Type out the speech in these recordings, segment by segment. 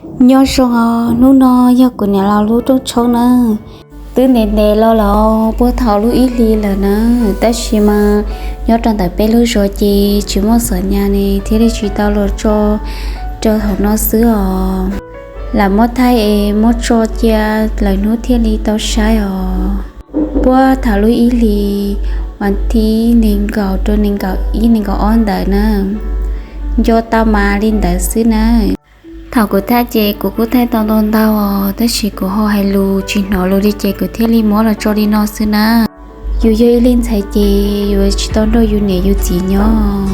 Nyob zoo os, hnub no yog kuv niam laus lub rooj tshoob nawb. Twb ntev ntev los lawm, puag thaum lub ib hlis lawm na, tab sis mas nyob rau ntawm peb lub zos ces tsis muaj xom nyas ne thiaj li tsis tau los tso rau thaum no xwb os. Lam muab thaij es muab tso cia lawm hnub thiaj li tau saib os. Puag thaum lub ib hlis, vas thib nees nkaum rau nees nkaum ib nees nkaum ob ntawd na, nco tau mas li ntawd xwb na. Thaum kuv thaij ces kuv kuj thaij tau ntau ntau os, tab sis kuv ho hais lus tsis hnov lus li ces kuv thiaj li muab los tso li no xwb na. Yus yog ib leeg ntxhais ces yus tsis tau nrog yus niam yus txiv nyob,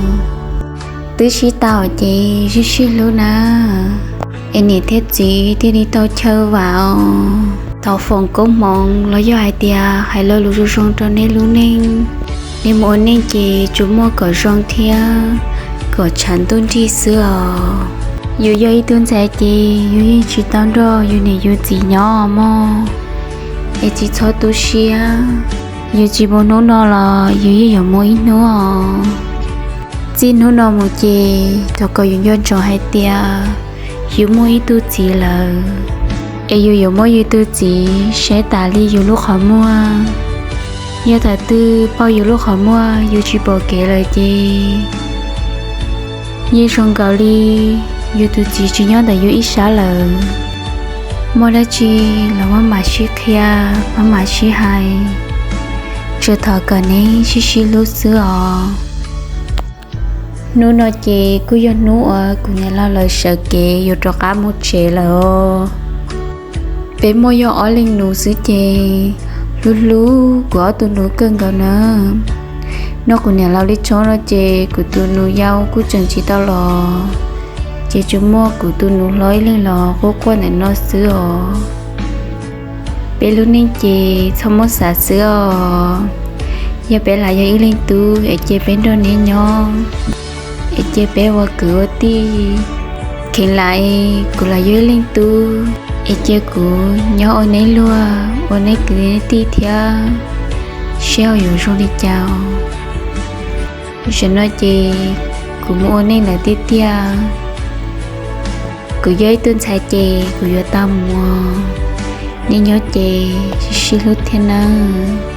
twb sib tau ces sib sib hlub na, es niam thiab txiv thiaj li tau chaw vam os. Thaum foom koob hmoov los yog hais tias hais lo lus zoo zoo rau nej lub neej, nej mus ua neej ces tsuas muaj kom zoo thiab kom tshav ntuj nrig xwb os. Yus yog ib tug ntxhais ces yus yeej tsis tau nrog yus niam yus txiv nyob mog, es tsis txhob tu siab. Yus tsis mus hnub no los yus yeej yuav mus ib hnub os. Txij hnub no mus ces thov kom yus nco ntsoov hais tias yus muaj ib tug txiv lawm, es yus yuav muab yus tus txiv saib tas li yus lub qhov muag. Yog thaum twg pom yus lub qhov muag yus tsis pom kev lawm ces yeej zoo nkaus li yus tus txiv tsis nyob ntawm yus ib sab lawm. Muaj dab tsi los maj mam sib qhia, maj mam sib hais, tsuas thov kom neb sib sib hlub xwb os. Hnub no ces kuj yog hnub uas kuv niam laus lawv sawv kev yuav rov qab mus tsev lawm os. Peb muaj yog ob leeg nus xwb ces hlub hlub kuv ob tug nus kawg nkaus na. Nrog kuv niam laus li tshoob no ces kuv tus nus yau kuj tseem tsis tau los, ces tsuas muaj kuv tus nus hlob ib leeg los quaj quaj ntawm no xwb os. Peb lub neej ces txhob muab xav xwb os. Yog peb lam yog ib leeg tub es cia peb nrog neb nyob, es cia peb ua kwv ua tij. Kheev lam es kuv lam yog ib leeg tub es cia kuv nyob ua neb luag ua neb kwv neb tij thiab, seb ho yuav zoo li cas. Zaum no ces kuv mus ua neej lawm tiag tiag. Kuv yog ib tug ntxhais ces kuv yuav tau mus. Nej nyob ces sib sib hlub thiab nawb.